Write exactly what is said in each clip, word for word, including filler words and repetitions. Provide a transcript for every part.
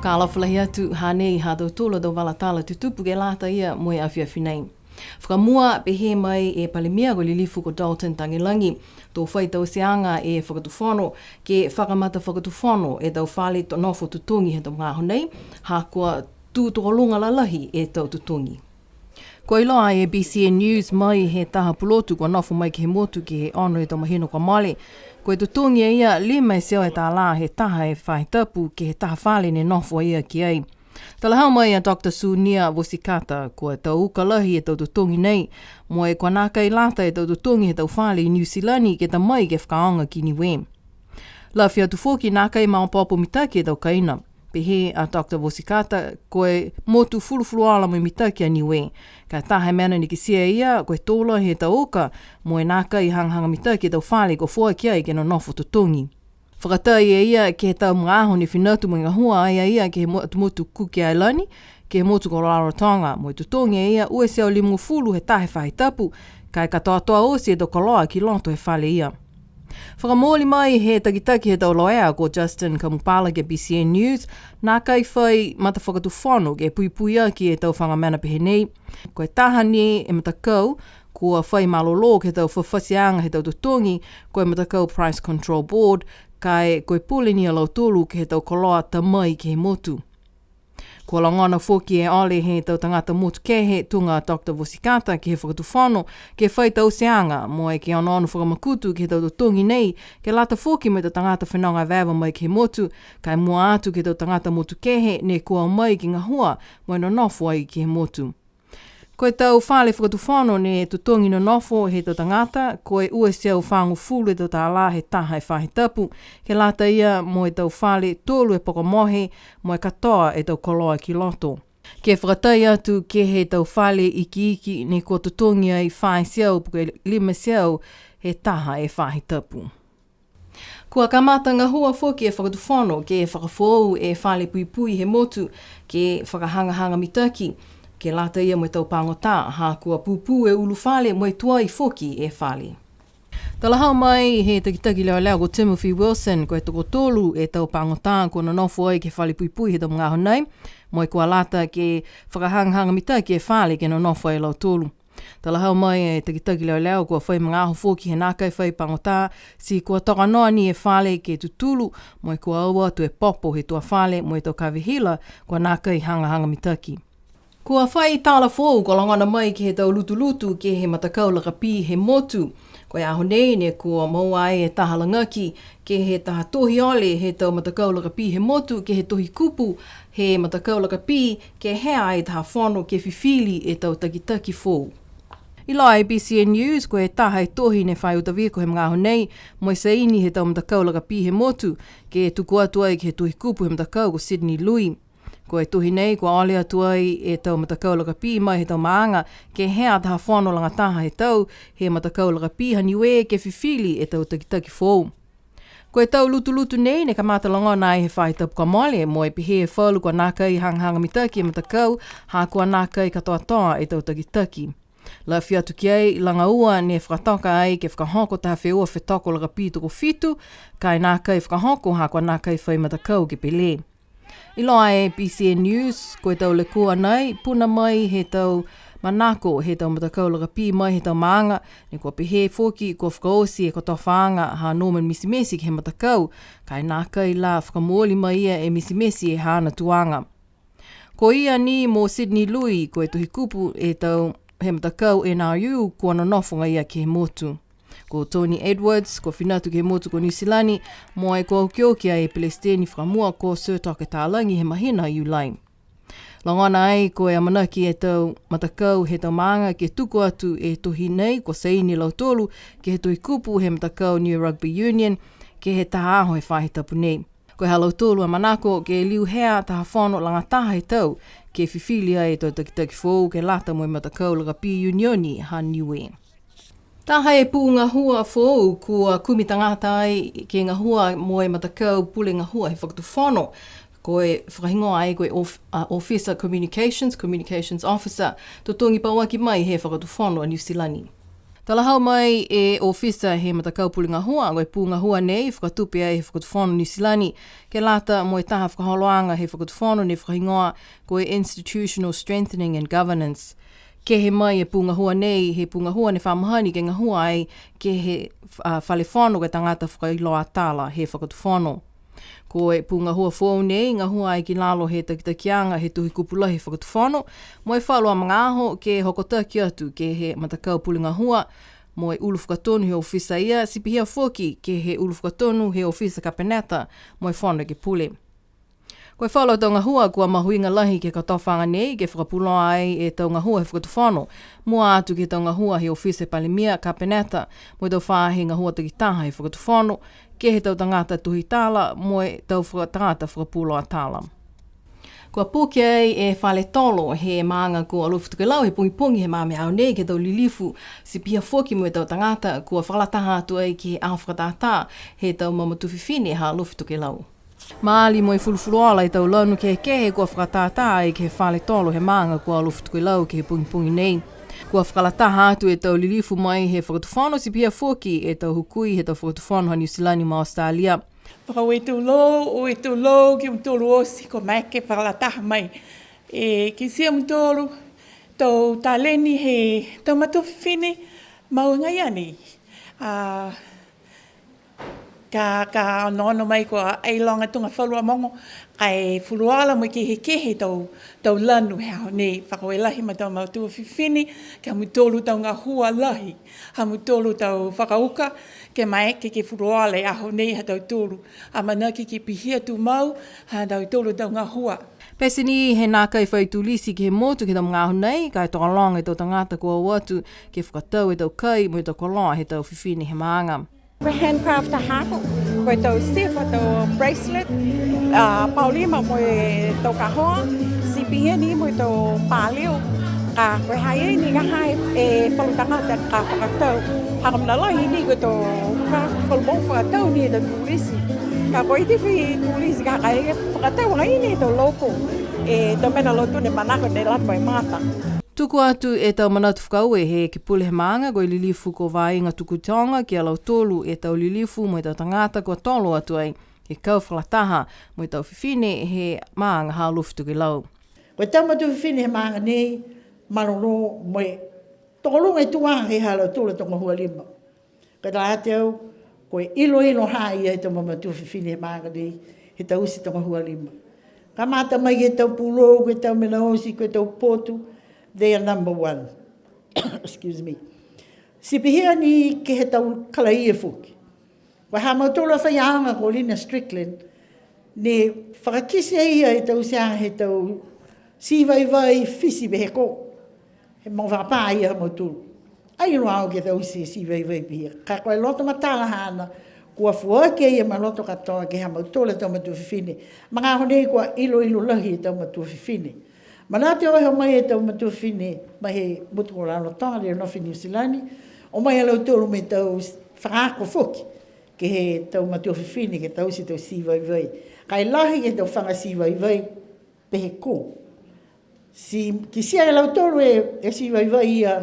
Fakaalofa lahi atu, hanei ha tautolu a tau vala tala tutupu ke lata ia mo e afiafi nei. Fakamua, pehē mai e Palemia ko e Lilifu ko Dalton Tagelagi, to fai tauteaga e Fakatufono ke fakamata fakatufono e tau fale to nofo totogi he tau magaaho nei, ha kua tū tokoluga lalahi e tau totogi. Kua iloa e B C N News mai he taha pulotu kua nofo mai ke he motu ke he ono e tau mahina kua mole, ko e totogi e ia lima e teau e tālā he taha e faahi tapu ke he taha fale ne nofo a ia ki ai. Talahau mai a Doctor Sunia Vosikata, kua tau uka lahi e tau totogi nei, mo e kua nākai lata e tau totogi he tau fale i Niu Silani ke ta mai ke fakaaoga ki Niue. Lafi atu foki nākai maopoopo mitaki e tau kaina. Pehē a Doctor Vosikata, ko e motu fulufuluola mo e mitaki a Niue. Ka e taha e mena ne kitia e ia, ko e tō lahi e tau uka, mo e nākai hagahaga mitaki e tau fale kua foaki ai ke nonofo totogi. Fakatai e ia ke he tau magaaho ne fina atu mo e gahua ai a ia ke he mo-, atu motu Kuki Ailani, ke he motu ko Rarotonga, mo e totogi e ia ua e teau limagofulu he taha e faahi tapu, ka e katoatoa oti e tau koloa ki loto he fale ia. Fakamooli mai he takitaki he tau loea ko Justin Kamupala ke he B C N News, nākai fai matafakatufono ke puipui aki e tau faga mena pehē nei. Ko e taha ni e matakau, kua fai malolō ke he tau fafatiaga he tau totogi, ko e matakau Price Control Board, ka e ko e pule ni a lautolu ke he tau koloa ta mai ke he motu. Kua logona foki e ole he tau tagata motu kehe, tuga a Doctor Vosikata ke he Fakatufono, ke fai tauteaga, mo e ke onoono fakamakutu ke he tau totogi nei, ke lata foki mo e tau tagata fenoga evaeva mai ke he motu, ka e mua atu ke he tau tagata motu kehe, ne kua o mai ke gahua, mo e nonofo ai ke he motu. Ko e tau fale fakatufono ne totogi nonofo he tau tagata, ko e ua e teau fagofulu e tau tālā he taha e faahi tapu, ke lata ia mo e tau fale tolu e poko mohe, mo e katoa e tau koloa ki loto. Ke fakatai atu ke he tau fale ikiiki ne kua totogi ai fā e teau po ke lima e teau he taha e faahi tapu. Kua kamata gahua foki e Fakatufono ke fakafoou e fale puipui he motu ke fakahagahaga mitaki, ke lata ia mo e tau pagotā, ha kua pupū e ulufale mo e tuai foki e fale. Talahau mai he takitaki leoleo ko Timothy Wilson, ko e tokotolu e tau pagotā kua nonofo ai ke he fale puipui he tau magaaho nei, mo e kua lata ke fakahagahaga mitaki e fale ke nonofo ai a lautolu. Talahau mai e takitaki leoleo kua fai magaaho foki he nākai fai pagotā, ti kua toka noa ni e fale ke tutulu, mo e kua au atu e popo he tua fale mo e tau kave hila, kua nākai hagahaga mitaki. Kua fai tala foou kua logona mai ke he tau lutulutu ke he matakau lakapī he motu. Ko e aho nei ne kua moua ai e taha lagaki ke he taha tohi ole he tau matakau lakapī he motu ke he tohi kupu he matakau lakapī ke hea ai taha fono ke fifili e tau takitaki foou. Iloa e B C N News, ko e taha e tohi ne fai uta viko he magaaho nei, mo e saini he tau matakau lakapī he motu, ke tuku atu ai ke he tohi kupu he matakau ko Sydney Lui. Ko e tohi nei, kua ole atu ai e tau matakau lakapī mai he tau maaga, ke hea taha fono lagataha he tau, he matakau lakapī ha Niue ke fifili e tau takitaki foou. Ko e tau lutulutu nei, ne kamata logona ai he faahi tapu kua mole, mo e pehē e falu kua nākai hagahaga mitaki e matakau, ha kua nākai katoatoa e tau takitaki. Lafi atu ki ai, laga ua ne fakatoka ai ke fakahoko taha feua fetoko lakapī tokofitu, ka e nākai fakahoko ha kua nākai fai matakau ke pele. Iloa e B C N News, ko e tau lekua nei, puna mai he tau manako he tau matakau lakapī mai he tau maaga, ne kua pehē foki kua fakaoti e kotofaaga ha Norman Mitimeti ke he matakau, ka e nākai la fakamooli mai ia e Mitimeti e haana tuaga. Ko ia ni mo Sydney Lui, ko e tohi kupu e tau he matakau N R U, kua nonofo agaia ke he motu. Ko Tony Edwards, kua fina atu ke he motu ko Niu Silani, mo e kua okioki ai e Pelesiteni fakamua ko Sir Toke Talagi he mahina Iulai. Logona ai ko e amanaki e tau matakau he tau maaga ke tuku atu e tohi nei, kua saini e lautolu ke he tohi kupu he matakau Niue Rugby Union, ke he taha aho he faahi tapu nei. Ko e ha lautolu a manako ke liu hea taha fono lagataha he tau, ke fifili ai e tau takitaki foou ke lata mo e matakau lakapī iunioni ha Niue. Taha e pū gahua foou kua kumi tagata ai ke gahua mo e matakau pule gahua he fakatufono, ko e fakahigoa ai ko e of-, a, Officer Communications, Communications Officer, totogi pauaki mai he Fakatufono a Niu Silani. Talahau mai e ofisa he matakau pule gahua, ko e pū gahua nei, fakatupe ai he Fakatufono Niu Silani, ke lata mo e taha fakaholoaga he Fakatufono ne fakahigoa ko e Institutional Strengthening and Governance. Kehe mai e pū gahua nei, he pū gahua ne fa mahani ke gahua ai ke he, a, fale fono ke tagata fakailoa tala he Fakatufono. Ko e pū gahua foou nei, gahua ai ki lalo he takitakiaga he Tohi Kupu Lahi he Fakatufono, mo e falu a magaaho ke hokotaki atu ke he matakau pule gahua, mo e ulu fakatonu he ofisa ia, ti pihia foki ke he ulu fakatonu he ofisa kapeneta, mo e Fono Ekepule. Ko e falu a tau gahua kua mahuiga lahi ke he kotofaaga nei, ke fakapuloa ai e tau gahua he Fakatufono, mua atu ke he tau gahua he ofisa he Palemia, kapeneta, mo e tau faahi gahua takitaha he Fakatufono, ke he tau tagata tohi tala, mo e tau faka-, tagata fakapuloa tala. Kua puke ai e fale tolo he maaga ko Alofi Tokelau he pogipogi he magaaho nei ke he tau lilifu, ti pihia foki mo e tau tagata kua fakalataha atu ai ke he aho fakatātā he tau mamatua fifine ha Alofi Tokelau. Maali mo e fulufuluola e tau lanu kehekehe kua fakatātā ai ke he fale tolo he maaga ko Alofi Tokelau ke he pogipogi nei. Kua fakalataha atu e tau lilifu mai he Fakatufono, ti pihia foki e tau hukui he tau Fakatufono ha Niu Silani mo Australia. Fakaaue tulou, aue tulou ki a mutolu oti kua maeke fakalataha mai. E kitia e mutolu tau taleni he tau matua fifine mau agaia nei. A, ka, ka onoono mai kua ai loga tuga falu a mogo, ka e fulufuluola mo e kehekehe tau, tau lanu he aho nei. Fakaaue lahi ma tau matua fifine, ke he ha mutolu tau gahua lahi, ha mutolu tau fakauka, ke maeke ke fulufuluola e aho nei ha tautolu. Amanaki ke pihia tumau ha tautolu tau gahua. Pete ni he nākai fai tulisi ke he motu ke he tau magaaho nei, ka e tokologa e tau tagata kua o atu ke fakatau e tau kai mo e tau koloa he tau fifine he maaga. Ko e handcraft haaku, ko e tau sifa, tau bracelet, a, paolima mo e tau kahoa, ti pihia ni mo e tau palio, ka ko e ha i ai ni ka ha e falu tagata ka fakatau. Ha ko e mena lahi ni ko e tau craft falu mogo fakatau ni e tau tulisi. Ka ko e tifi tulisi ka ka e fakatau agaia ni e tau local, e tau mena lautolu ne manako ne lata mo e mata. Tuku atu e tau manatu fakaaue he Ekepule he maaga, ko e lilifu ko Vaiga Tukuitoga, ki a lautolu e tau lilifu mo e tau tagata kua tolo atu ai, ke kau fakalataha mo e tau fifine he maaga ha Alofi Tokelau. Ko e tau matua fifine he maaga nei, malolō mo e tokoluga e tuaga ke he ha lautolu a tau gahua lima. Ka e lata atu, ko e iloilo ha ia he tau mamatua fifine he maaga nei, he taute e tau gahua lima. Kamata mai ke he tau pulou, ke he tau mena oti, ke he tau potu, they are number one. Excuse me. Ti pihia ni ke he tau kalaia foki. Ko e ha mautolu a faiaoga ko Lina Strickland, ne fakakite e ia e tauteaga he tau ti vaivai fiti pehē ko. He mogo fakapā ia ha mautolu. Ai iloa au ke taute e ti vaivai pihia. Ka ko e loto matala haana, kua foaki e ia ma loto katoa ke he ha mautolu a tau matua fifine. Magaaho nei kua iloilo lahi e tau matua fifine. Manatu au e o mai e tau matua fifine, mai he motu ko Rarotoga, Leonofo Niu Silani, o mai a lautolu mo e tau fakaako foki, ke he tau matua fifine, ke taute e tau ti vaivai. Ka e lahi e tau faga ti vaivai, pehē ko. Ti kitia e lautolu e, e ti vaivai ia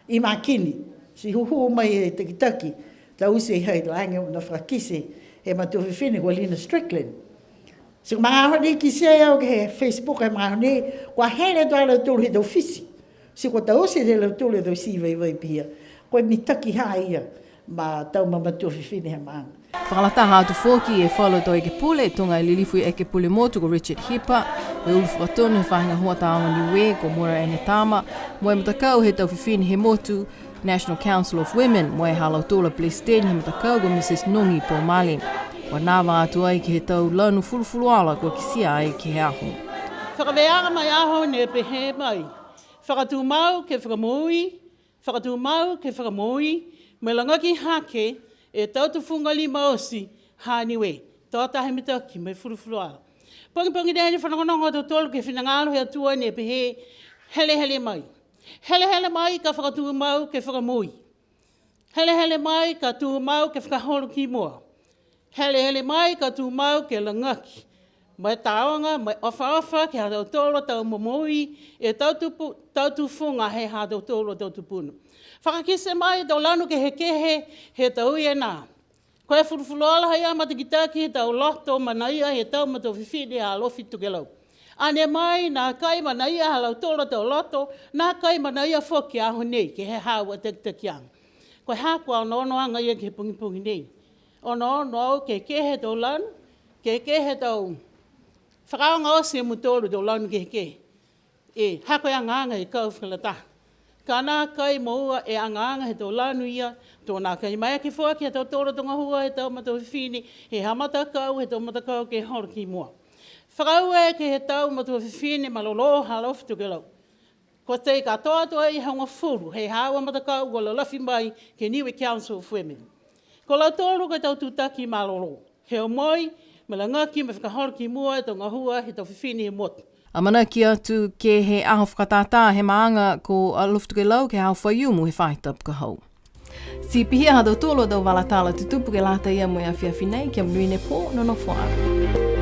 i Makini. Ti hūhū mai e takitaki, taute e ha i ai lā ne fakakite he matua fifine ko Lina Strickland. Ti ko e magaaho nei kitia e au ke he Facebook he magaaho nei, kua hele atu a lautolu he tau fiti. Ti kua taute e lautolu e tau ti vaivai pihia. Ko e mitaki ha ia ma tau mamatua fifine he maaga. Fakalataha atu foki e falu tau ekepule, tuga e lilifu ekepule motu ko Richard Hipa, ko e ulu fakatonu he faahi gahua tāoga Niue ko Moira Enetama, mo e matakau he tau fifine he motu, National Council of Women, mo e ha lautolu a Pelesiteni he matakau ko Mrs Nogi Pomale. Kua nava atu ai ke he tau lanu fulufuluola kua kitia ai ke he aho. Fakavēaga mai aho ne pehē mai, fakatumau ke fakamoui, fakatumau ke fakamoui, mo e lagaki hake e tau tufuga lima oti ha Niue, to taha mitaki mo e fulufuluola. Pogipogi nei ne fanogonogo a tautolu ke he finagalo he Atua ne pehē, helehele mai. Helehele mai ka fakatumau ke fakamoui. Helehele mai ka tumau ke fakaholo ki mua. Helehele mai ka tumau ke lagaki Mo e tāoga, mo e ofaofa ke he ha tautolu a tau momoui, e tau tupu, tau tufuga he ha tautolu a tau tupuna. Fakakite mai e tau lanu kehekehe he tau ia nā. Ko e fulufuluola ha ia matakitaki he tau loto manaia he tau matua fifine a Alofi Tokelau. Ane mai, nākai manaia ha lautolu a tau loto, nākai manaia foki a aho nei ke he haau a takitakiaga. Ko e haaku a onoonoaga ia ke he pogipogi nei. Onoono au ke kehe tau lanu, ke kehe tau fakaaoga oti e mutolu tau lanu kehekehe. E, ha ko e agaaga e kau fakalataha. Ka nākai moua e agaaga he tau lanu ia, to nākai maeke foki he tautolu a tau gahua he tau matua fifine, he ha matakau, he tau matakau ke holo ki mua. Fakaaue ke he tau matua fifine malolō ha Alofi Tokelau. Ko e tei katoatoa e hogofulu, he haau a matakau kua lalafi mai ke he Niue Council of Women. Ko lautolu ko e tau tutaki malolō. He omoi, mo e lagaki, mo e fakaholo ki mua e tau gahua he tau fifine he motu. Amanaki atu ke he aho fakatātā he maaga ko Alofi Tokelau ke he aho Faiumu he faahi tapu ka hau. Ti pihia ha tautolu a tau vala tala tutupu ke lata ia mo e afiafi nei, kia monuina e pō, nonofo ā.